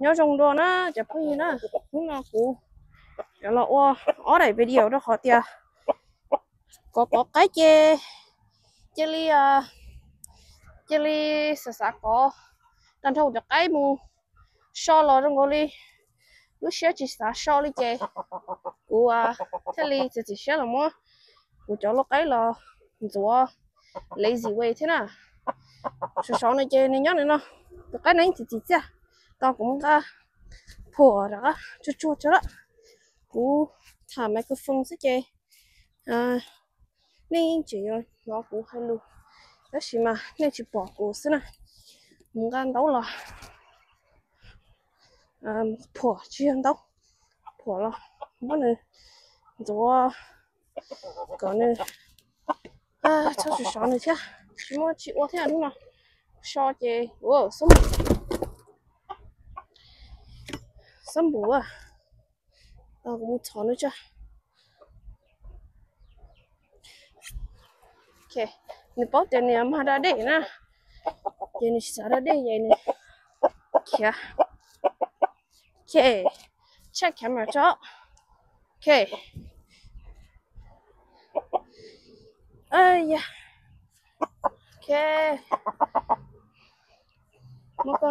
Nyob zoo dua na cov phooj ywg na, hnub no kuv yuav los ua ob daim video rau qhov tias kov kov qaib ces cia li, cia li xav xav kov tag nrho kuv cov qaib mus so los zoo nkaus li lub siab tsis xav so li ces kuv thiaj li txiav txim siab los muab kuv cov lauj qaib los ntxuav lazy way thiab na. Saum saud no ces nws nyob nws no, tus qaib no yeej txiv txiv txiaj, tos kuv mus nqa phuam rov qab tsuag tsuag tso lawm. Kuv tham microphone xwb ces nej yeej tseem yuav hnov kuv hais lus, tab sis mas nej tsis pom kuv xwb na. Mus nqa ntaub los, phuam tsis yog ntaub, phuam los muab nws ntxuav kom nws txhob sov sov nws thiab, tsis muaj tsis ua thiab hnub no. So ces, xab npum, kuv mus txhom nws tso. Nws paub tias nws mag da dej na, ces nws tsis xav da dej ces nws khiav. Ok, check camera tso. Ok. Ok. Muab,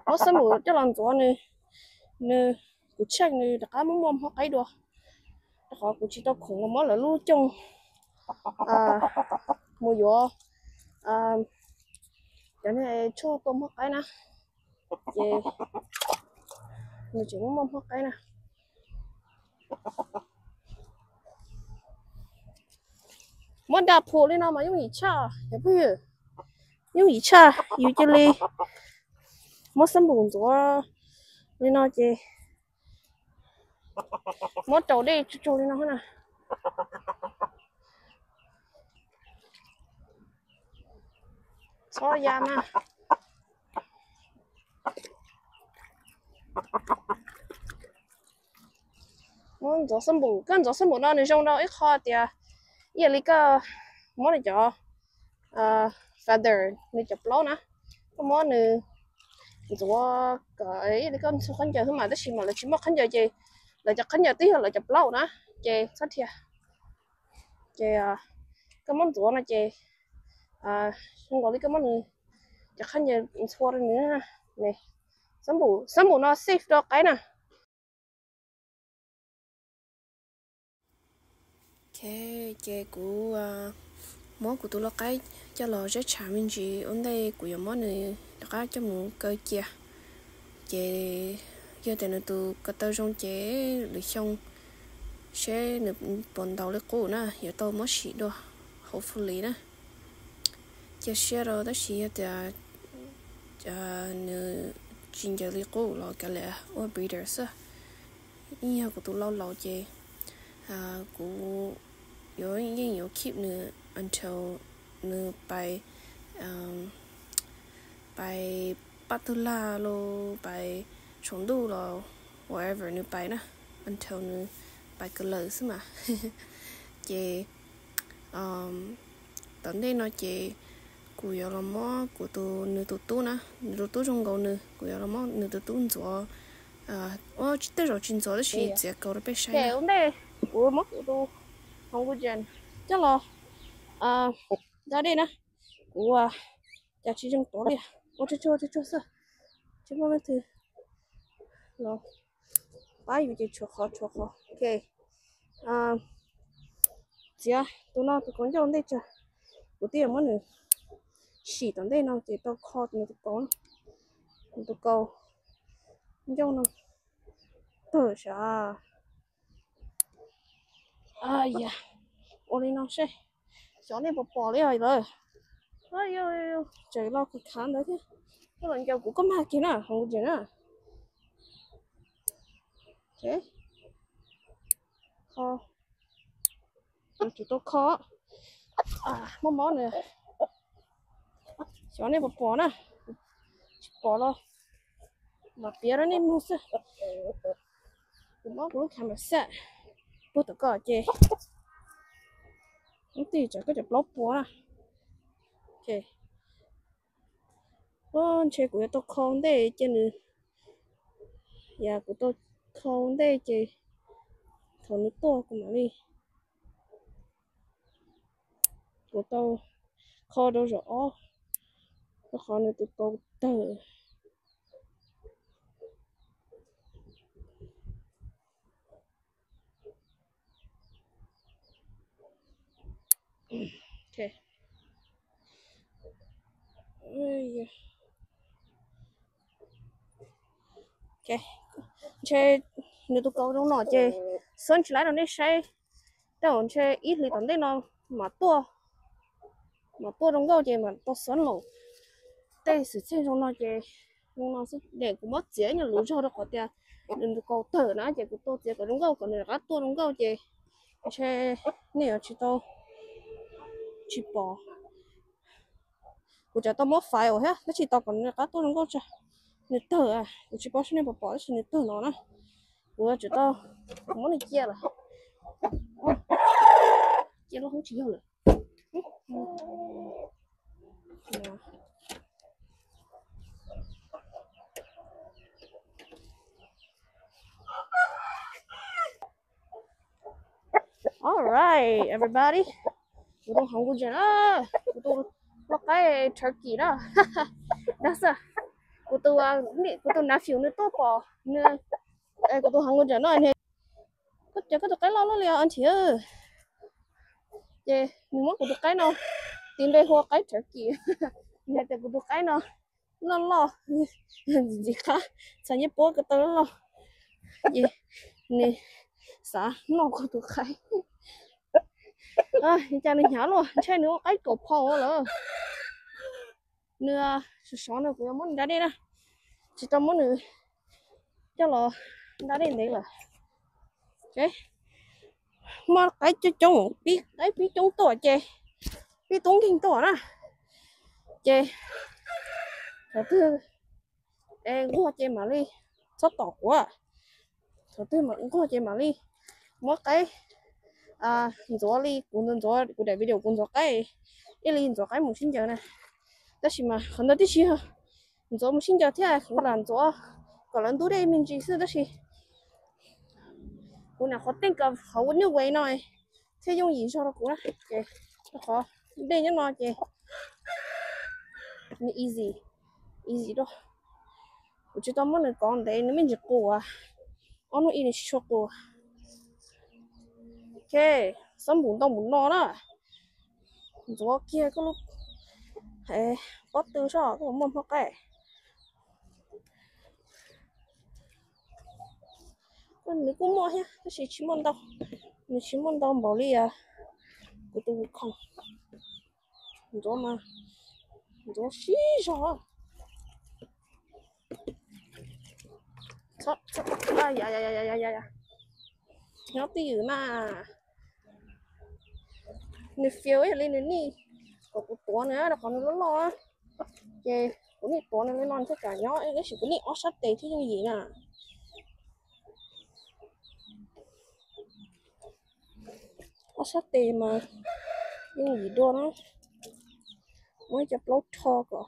muab xab npum coj los ntxuav nws, nws, kuv check nws rov qab muab muaj hmob qaib dua, rau qhov kuv tsis tau khoom los muab lawv lub cooj mus yuav cov niag tshuaj tua hmob qaib na, ces nws tseem muaj muaj hmob qaib na. Muab da phum li no mas yooj yim tshaj cov phooj ywg, yooj yim tshaj. Yus cia li muab xab npum ntxuav li no ces muab rau dej tsuag tsuag li no na. Txhob ya mas. Muab ntxuav xab npum, koj ntxuav xab npum no nws zoo rau ib qho tias ib yam li koj muab nws cov feather, nws cov plaub na, koj muab nws ntxuav kom ib yam li koj ntxuav khaub ncaws xwb mas, tab sis mas lawv tsis muaj khaub ncaws ces lawv cov khaub ncaws twb yog lawv cov plaub na, ces txhob dhia. Ces koj muab ntxuav no ces zoo nkaus li koj muab nws cov khaub ncaws ntxhua rau nws. Xab npum, xab npum no safe rau qaib na. Ok, ces kuv muab kuv tus lau qaib coj los zeb tshav me ntsis ua ntej kuv yuav muab nws rov qab coj mus kaw cia. Ces yog tias nws tus ko taw zoo ces lwm xyoo seb nws puas ntaus li qub na, yuav tau muab sim dua, hopefully na. Cia siab rau, tab sis yog tias nws tsis ncaws li qub los kav liam ua breeder xwb. Yeej yog kuv tus lau laus ces kuv yuav, yeej yuav keep nws until nws pais, pais paj tug lag los pais saum ntuj los wherever nws pais na, until nws pais kaw lawm xwb mas. Ces tom ntej no ces kuv yuav los muab kuv tus, nws tus tub na, nws tus tub zoo nkaus nws, kuv yuav los muab nws tus tub ntxuav. Ua tej zaum tsis ntxuav tab sis txiav kaus rau peb saib. Ua ntej kuv muab kuv tus Hungarian coj los da dej na, kuv ua cas tsis zoo tuav li, ua tsuag tsuag tsuag tsuag xwb, tsis muaj leej twg los pab yus ces tshuav qhov tshuav qhov. Ok, txiav tus no tus kaus ncauj ntej tso, kuv twb yuav muab nws sim tom ntej no ces tau kho nws tus kaus, nws tus kaus ncauj no tawg sav. Ua li no seb, xyov nej puas pom li os lawm. Tseem los khav khav ntawd thiab, koj los ncaws kuv koj mag kiag na, hauv ntses na. Kho, kuv tsum tau kho, mob mob nws, xyov nej puas pom na, tsis pom los mam piav rau nej mloog xwb. Kuv muab kuv lub camera set puag tom ko ces hnub twg tsam koj cov plaub puas na. Ntshe kuv yuav tau kho ntej cia nws Yog kuv tau kho ua ntej ces thaum nws tuaj kuv mam li, kuv tau kho rau zaum ob, rau qhov nws tus kaus tawg. Ntshe nws tus kaus zoo no ces xob tsis laib rau nej saib. Tej zaum ntshe ib hlis tom ntej no mam tuaj, mam tuaj zoo nkauj ces mam tau xob los. Tej xwm txheej zoo no ces zoo no xwb, kuv muab txiav ib nyuag lus zog rau qhov tias nws tus kaus tawg na ces kuv tau txiav kom zoo nkauj kom nws rov qab tuaj zoo nkauj ces ntshe nej yuav tsis tau, tsis pom. Kuv tsam tau muab file thiab tab sis tos kom nws rov qab tuaj zoo nkauj tso. Nws tawg, kuv tsis paub seb nej puas pom tab sis nws tawg no na. Kuv tsam tau muab nws cia lawm. Cia lub hoob tsis yog lawm. All right, everybody. Kuv tus hauv kuv ntses na, kuv tus lau qaib turkey na. Kuv tus, kuv tus nephew nws tuaj pom nws, kuv tus hauv kuv ntses no, koj cov koj tus qaib loj loj li auntie. Ces nws muab kuv tus qaib no tis npe hu ua qaib turkey. Nws hais tias kuv tus qaib no loj loj, ntxim qab, txhais nyuj puab ko taw loj loj. Ces nws xav noj kuv tus qaib. Cas nws hnyav luaj, ntshe nws ua qaib kaum phau lawm. Nws sov sov no kuv yuav muab nws da dej na, tsis tau muab nws coj los da dej ntev lawm. Muaj qaib coob coob, pib qaib pib coob tuaj ces pib tub nkeeg tuaj na. Ces thaum twg nquag ces mam li txhob tom kuv, thaum twg nquag ces mam li muab qaib ntxuav li kuv ntxuav, kuv daim video kuv ntxuav qaib, ib li ntxuav qaib mus sib ncaws na. Tab sis mas qhov ntawd tib si ntxuav mus sib ncaws thiab kuv lam ntxuav kom lawv ntub dej me ntsis xwb tab sis kuv nyuam qhuav think of qhov ua new way no thiaj yooj yim zog rau kuv na. Ces rau qhov dej nyob no ces nws easy, easy dua. Kuv tsis tau muab nws kov ntev, nws me ntsis qus, ob hnub ib nws tsis tshua qus. Ok, xob npum ntau npaum no na. Ntxuav kiag koj lub pob tw soj koj puas muaj hmob qaib. Nws kuj muaj thiab tab sis tsis muaj ntau, nws tsis muaj ntau npaum li kuv tus khoom. Ntxuav mas ntxuav sib zog. Nyob twj ywm mas, nws fiav ib yam li nws nij kom kuv tuav nws rau qhov nws loj loj, ces kuv nij tuav nws li no nws thiaj kam nyob, tab sis kuv nij ob sab tes thiaj yooj yim na. Ob sab tes mas yooj yim dua na. Muab ib co plaub rho kom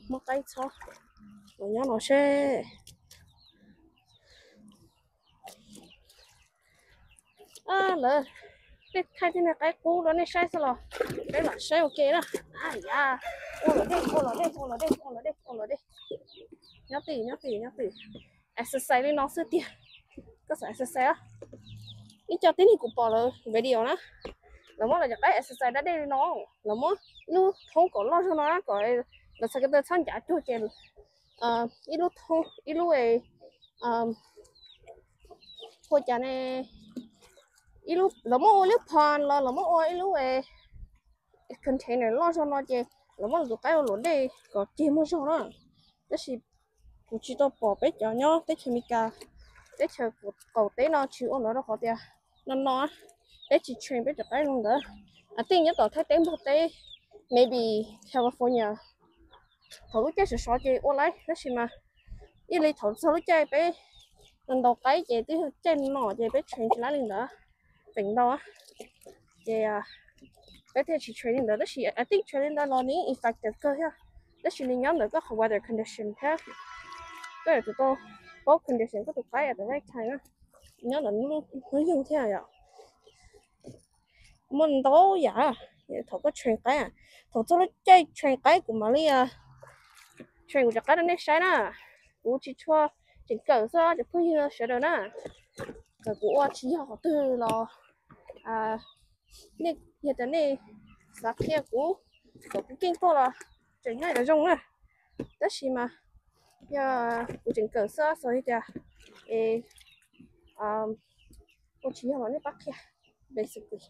hmob qaib txhob los nyob no seb. Lawv tej thaij tej niag qaib qub rau nej saib xwb los peb mam saib ua ke na. Ua los dej, ua los dej, ua los dej, ua los dej, ua los dej. Nyob twj ywm, nyob twj ywm, nyob twj ywm. Exercise li no xwb tiag. Koj xav exercise a? Ib co tib neeg kuv pom lawv video na, lawv muab lawv cov qaib exercise da dej li no, lawv muab ib lub thoob kom loj zog no na, kom lawv txhais ko taw txhob ncav cuag ces ib lub thoob, ib lub, ua cas ne, lawv muab ua ib lub pond los lawv muab ua ib lub container loj zog no ces lawv muab lawv tus qaib ua luam dej kom ceg muaj zog na. Tab sis kuv tsis tau pom peb cov nyob teb chaws Amelikas, teb chaws qaum teb no tsis ua ntawd rau qhov tias no no peb tsis train peb cov qaib zoo ntawd. I think nyob tom Thaib teb Nplog teb, maybe California, thaum lub caij sov sov ces ua laib tab sis mas ib li thaum txog lub caij peb ntaus qaib ces twb yog caij no ces peb train tsis laib li ntawd, feem ntau ces peb thiaj tsis train li ntawd. Tab sis I think train li ntawd los nws effective kawg thiab, tab sis nws nyob ntawm koj qhov weather condition thiab koj yuav tsum tau Paub condition koj tus qaib at the right time na, nyob ntawm hnub yug thiab yom. Muaj ntau yam, thaum koj train qaib, thaum txog lub caij train qaib kuv mam li train kuv cov qaib rau nej saib na. Kuv tsis tshua, tseem kawm xwb cov phooj ywg sawv daws na. Kawm kuv ua tsis yog qhov twg los nej, yog tias nej xav qhia kuv kom kuv keej tuaj los tseem nyob zoo na. Tab sis mas yog kuv tseem kawm xwb, xav tias es ua tsis yog los nej pab qhia, basically.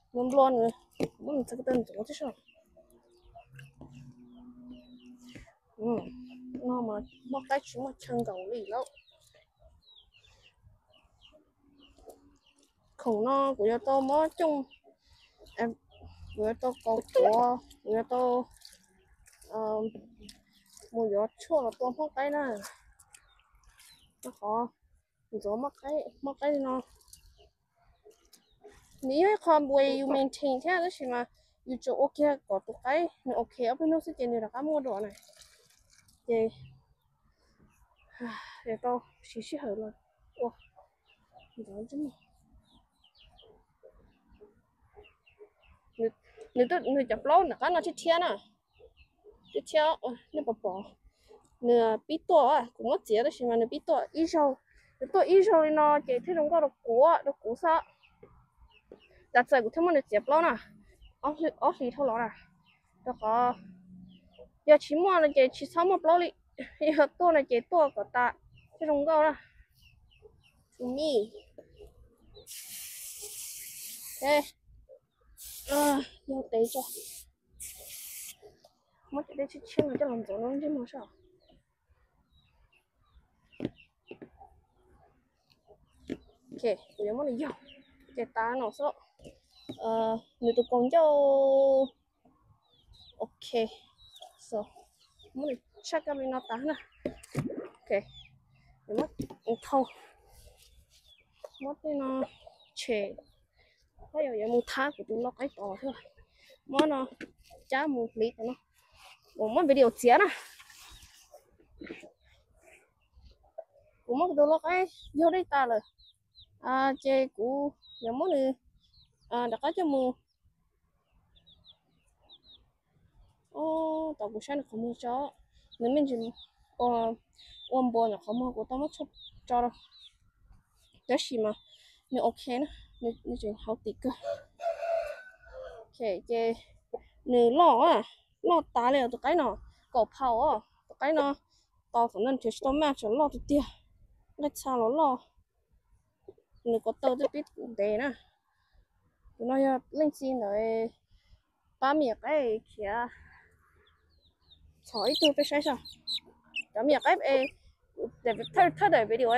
Nplua nplua nws, muab nws txhais ko taw ntxuav tib si. No mas muaj qaib tsis muaj chaw nkaus li lauj. Khoom no kuv yuav tau muab coj, kuv yuav tau kaus tuav, kuv yuav tau mus yuav tshuaj los tua hmob qaib na. Rau qhov ntxuav hmob qaib li no, nws yog ib qho way yus maintain thiab, tab sis mas yus tsuas ua kiag kom tus qaib nws ok ob peb hnub xwb ces nws rov qab muaj dua na. Ces tau siv sij hawm los ua ntxuav ntsej muag. Nws cov plaub nram qab no thiab thiab na, thiab thiab, nej puas pom? Nws pib tuaj, kuv muab txiav tab sis mas nws pib tuaj ib zaug. Nws tuaj ib zaug li no ces thiaj zoo nkauj rau kuv, rau kuv xwb. Cas txawm kuv thiaj muab nws txiav plaub na, ob hlis dhau los na. Rau qhov yog tsis muaj no ces tsis txhob muaj plaub li, yog tuaj no ces tuaj kom tas thiaj zoo nkauj na. To me. Yog tes tso, muab cov dej tshiab tshiab no coj los ntxuav no ntsej muag saib. Ok, kuv yuav muab nws yog, ces tas no xwb. Nws tus kaus ncauj. Ok, so muab nws tshaj kab li no tas na. Ok, muab thau, muab tej no tshem, yuav mus thab kuv tus lau qaib tod thiab. Muab no cab mus hliv tom no, kuv muab video txiav na. Kuv muab kuv tus lau qaib yog dej tas lawm, ces kuv yuav muab nws rov qab coj mus. Tom kuv saib nws qhov muag tso, nws me ntsis ua npua nws qhov muag, kuv tau muab tshuaj tso rau. Tab sis mas nws ok na, nws tseem hauv tim kawg. Ok, ces nws loj, loj tas li os tus qaib no, kaum pound os tus qaib no. Tos thaum no nrhiav tsis tau maj, tseem loj tiag tiag, nqaij txha los loj. Nws ko taw twb pib ntev na. Tus no yog leej txiv ntawd pab me nyuam qaib khiav txhom ib tug peb saib saib. Cov me nyuam qaib, thawj daim video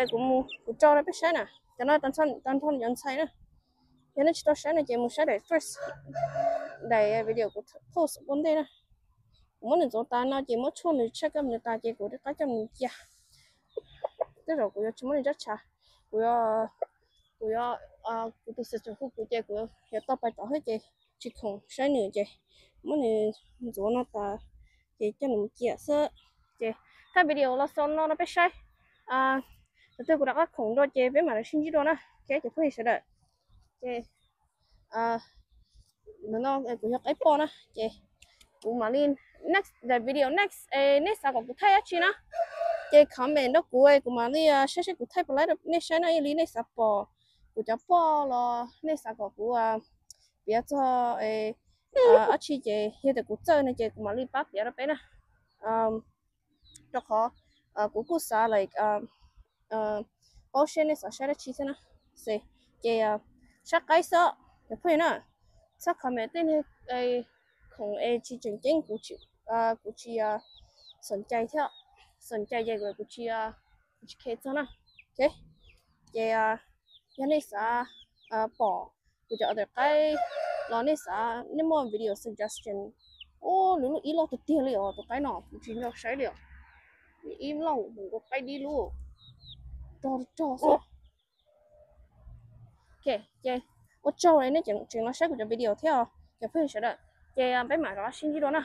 kuv tso rau peb saib na, cov no tag nrho nws cov ntxhais na. Yog nej tsis tau saib no ces mus saib daim first, daim video kuv post ua ntej na. Kuv muab nws ntxuav tas no ces muab tshuaj nws tshaj kab nws tas ces kuv rov qab coj nws cia. Tej zaum kuv yuav tsis muab nws ntsab tshav, kuv yuav, kuv yuav, kuv tus sister hu kuv ces kuv yuav tau pais tod thiab ces tsis khoom saib nws ces muab nws ntxuav no tas ces coj nws mus ciam xwb. Ces thawj video los xaus no rau peb saib, thaum twg kuv rov qab khoom dua ces peb mam li sib ntsib dua na, ok cov phooj ywg sawv daws. Ces no kuv yog qaib poj na, ces kuv mam li next, the video next, nej xav kom kuv thaij dab tsi na, ces comment rau kuv, kuv mam li saib saib kuv thaij puas laib rau nej saib na. Yog li nej xav pom kuv cov poj los nej xav kom kuv piav txog dab tsi ces yog tias kuv txawj no ces kuv mam li pab piav rau peb na. Rau qhov kuv kuj xav like paub seb nej xav saib dab tsi thiab na. Ces saib qaib xwb cov phooj ywg na, txhob comment tej neeg khoom es tsis tseem ceeb, kuv tsis, kuv tsis xom cai thiab, xom cai ces kuv tsis, kuv tsis care txog na. Ok, ces yog nej xav pom kuv cov other qaib los nej xav, nej muaj video suggestion, ub nws lub ib loj tiag tiag li os tus qaib no kuv tsis nco saib li os. Ib loj mus nkaus qaib dib lub, rog rog xwb. Ok, ces ua tsaug nej tseem los saib kuv cov video thiab os cov phooj ywg sawv daws. Ces peb mam rov sib ntsib dua na.